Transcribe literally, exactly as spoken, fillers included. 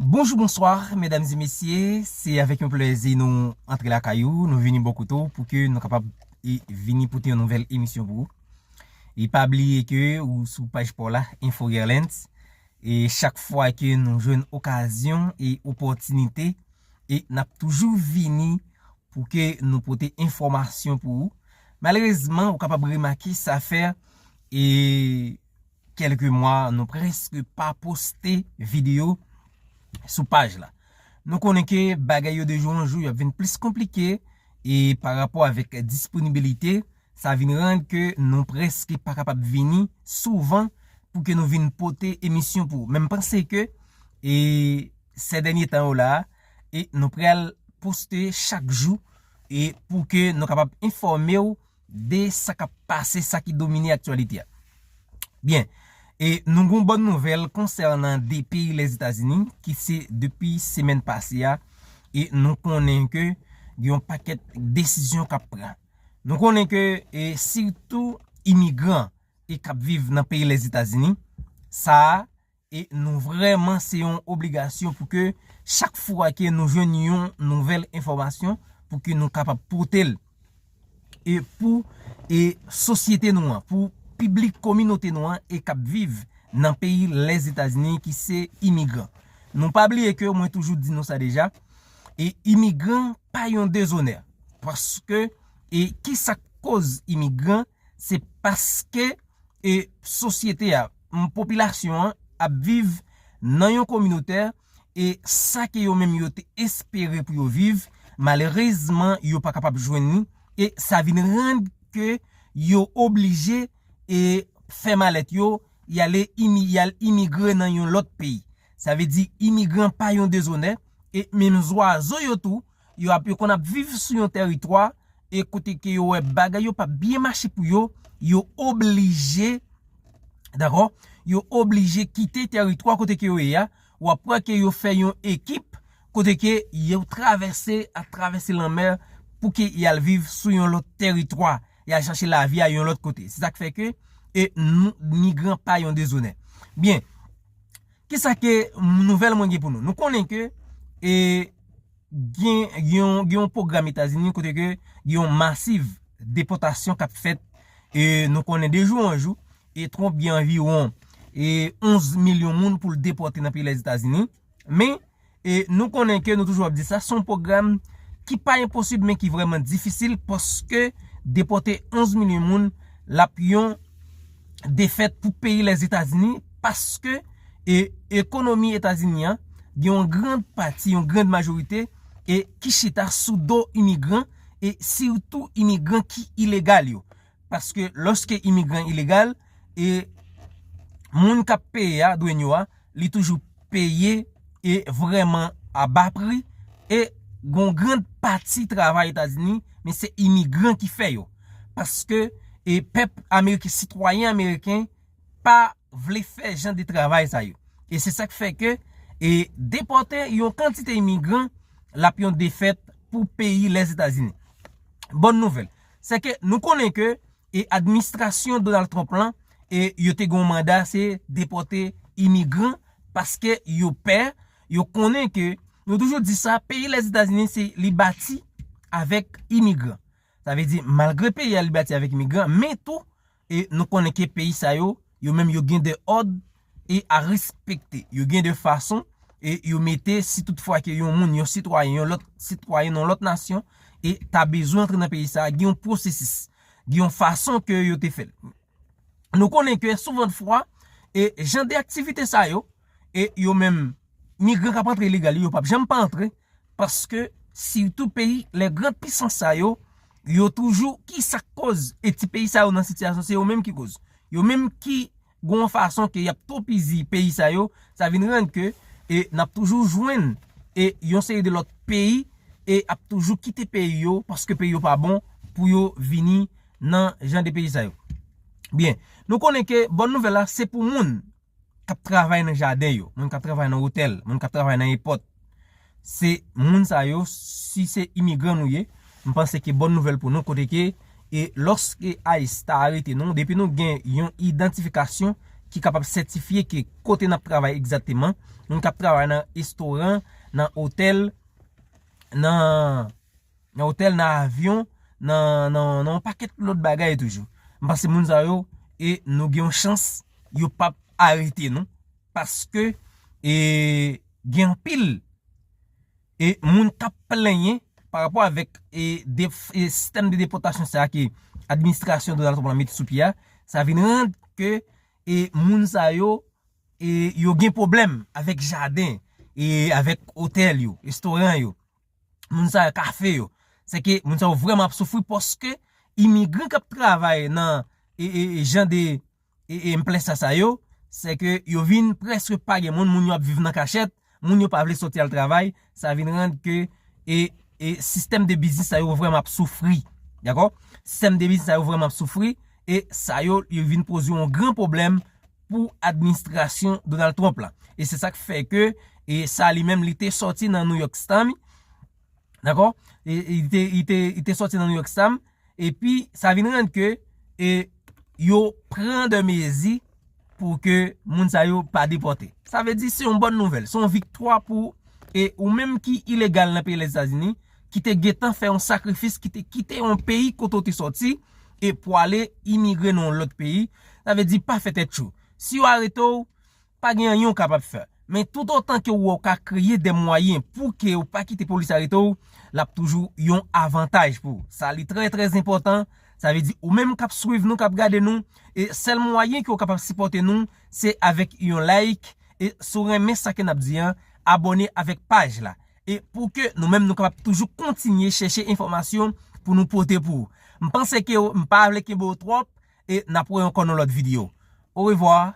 Bonjou, bonswa, medam e mesye. Se avèk yon plezi nou antre lakay ou. Nou vini bò kote w pou ke nou kapab e, vini pote yon nouvèl emisyon pou ou. E pa bliye ke ou sou paj pa w la, Info Gerlens. E chak fwa ke nou jwenn okazyon e opòtinite, e n ap toujou vini pou ke nou pote enfòmasyon pou ou. Malerezman, ou kapab remake sa fè e kèlke mwa nou prèske pa poste videyo sou paj la. Nou konnen ke bagay yo de jou an jou y ap vin plis konplike e pa rapò avèk disponibilite, sa vin rann ke nou prèske pa kapab vini souvan pou ke nou vin pote emisyon pou ou. Men m panse ke e sè dènye tan yo la, e nou pral poste chak jou e pou ke nou kapab enfòme w de sa k ap pase, sa ki domine aktyalite a. Byen, e nou gen yon bòn nouvèl konsènan de peyi Lèzetazini ki se depi semèn pase a, e nou konnen ke gen yon pakèt desizyon k ap pran. Nou konnen ke e sitou imigran e k ap viv nan peyi Lèzetazini, sa a e nou vrèman se yon obligasyon pou ke chak fwa ke nou jwenn yon nouvèl enfòmasyon pou ke nou kapab pote l e pou e sosyete nou an, pou piblik kominote nou an e k ap viv nan peyi Lèzetazini ki se imigran. Nou pa bliye ke mwen toujou di nou sa deja, e imigran pa yon dezonè. Paske e kisa k koz imigran? Se paske e sosyete a, m, popilasyon an ap viv nan yon kominote e sa ke yo menm yo te espere pou yo viv, malerezman yo pa kapab jwenn li e sa vin rann ke yo oblije e fè malèt yo, y ale imi, y al imigre nan yon lòt peyi. Sa vle di imigran pa yon dezonè e menm zwazo yo tou, yo ap, yo konn ap viv sou yon tèritwa e kote ke yo wè bagay yo p ap byen mache pou yo, yo oblije, dakò, yo oblije kite tèritwa kote ke yo ye a. W ap wè ke yo fè yon ekip kote ke yo travèse, ap travèse lanmè pou ke y al viv sou yon lòt tèritwa, y al chache lavi a yon lòt kote. Se sa k fè ke e nou, migran pa yon dezonè. Byen, kisa ke nouvèl mwen gen pou nou? Nou konnen ke e gen, gen yon, gen yon pwogram Etazini kote ke gen yon masiv depòtasyon k ap fèt. E nou konnen de jou an jou, e Trump gen anviwon e onz milyon moun pou l depòte nan peyi Lèzetazini. Men e nou konnen ke nou toujou ap di sa, se yon pwogram ki pa enposib, men ki vrèman difisil, paske depòte onz milyon moun, l ap yon defèt pou peyi Lèzetazini, paske e ekonomi Etazini an gen yon gran pati, yon gran majorite e ki chita sou do imigran e sitou imigran ki ilegal yo. Paske lòske imigran ilegal e moun k ap peye a, dwenn yo a, li toujou peye e vrèman a ba pri e gon gran pati travay Etazini, men se imigran ki fè yo. Paske e pèp ameriken, sitwayen ameriken pa vle fè jan de travay sa yo. E se sa k fè ke e depòte yon kantite imigran l ap yon defèt pou peyi Lèzetazini. Bòn nouvèl, se ke nou konnen ke e administrasyon Donald Trump lan e yo te gen yon manda se depòte imigran paske yo pè, yo konnen ke, nou toujou di sa, peyi Lèzetazini se li bati avèk imigran. Sa vle di malgre peyi a li bati avèk imigran, men tou e nou konnen ke peyi sa yo, yo menm yo gen de òd e a respekte. Yo gen de fason e yo mete si toutfwa ke yon moun, yon sitwayen, yon lòt sitwayen nan lòt nasyon e ta bezwen antre nan peyi sa, gen yon pwosesis, gen yon fason ke yo te fè l. Nou konnen ke souvandfwa e jan de aktivite sa yo e yo menm migran k ap antre ilegal yo, yo p ap janm pa antre, paske sitou peyi lè gran pisans sa yo, yo toujou, ki sa k koz e ti peyi sa yo nan sitiyasyon, se yo menm ki koz. Yo menm ki gon fason ke y ap toupizi peyi sa yo, sa vin rann ke e n ap toujou jwenn e yon seri de lòt peyi e ap toujou kite peyi yo paske peyi yo pa bon pou yo vini nan jan de peyi sa yo. Byen, nou konnen ke bòn nouvèl la se pou moun k ap travay nan jaden yo, moun k ap travay nan otèl, moun k ap travay nan èpòt. Se moun sa yo, si se imigran nou ye, m panse ke bòn nouvèl pou nou kote ke e lòske ICE ta arete nou, depi nou gen yon idantifikasyon ki kapab sètifye ke kote n ap travay egzakteman, moun k ap travay nan restoran, nan otèl, nan nan otèl, nan avyon, nan, nan, nan yon pakèt lòt bagay toujou. M panse moun sa yo, e nou gen yon chans, yo p ap arete nou, paske e, gen anpil e, moun k ap plenyen pa rapò avèk e, de, e, sistèm de depòtasyon sa a ke administrasyon Donald Trump la mete sou pye a, sa vin rann ke e, moun sa yo, e, yo gen pwoblèm avèk jaden, e, avèk otèl yo, restoran yo, moun sa yo, kafe yo. Se ke moun sa yo vrèman ap soufri paske imigran k ap travay nan e, e, e, jan de e, e, emplesa sa yo, se ke yo vin prèske pa gen moun, moun yo ap viv nan kachèt, moun yo pa vle soti al travay, sa vin rann ke e, e, sistèm de biznis sa yo vrèman ap soufri. Dakò? Sistèm de biznis sa yo vrèman ap soufri, e sa yo, yo vin poze yon gran pwoblèm pou administrasyon Donald Trump la. E se sa k fè ke e sa li menm li te sòti nan New York Times, dakò? E, e, li te, li te, li te sòti nan New York Times, epi sa vin rann ke e, yo pran de mezi pou ke moun sa yo pa depòte. Sa vle di se yon bòn nouvèl, se yon viktwa pou e, ou menm ki ilegal nan peyi Lèzetazini, ki te gentan fè yon sakrifis, ki te kite yon peyi kote w te sòti, e pou ale imigre nan yon lòt peyi, sa vle di pa fè tèt cho. Si yo arete w, pa gen anyen w kapab fè. Men toutotan ke w wè w ka kreye de mwayen pou ke w pa kite polis arete w, l ap toujou yon avantaj pou ou. Sa li trè, trè enpòtan. Sa vle di ou menm k ap swiv nou, k ap gade nou, e sèl mwayen ke w kapab sipòte nou, se avèk yon like, e si w renmen sa ke n ap di an, abòne avèk paj la. E pou ke nou menm nou kapab toujou kontinye chèche enfòmasyon pou nou pote pou ou. M panse ke w, m pa vle kenbe w twòp, e n ap wè ankò nan lòt videyo. Orevwa.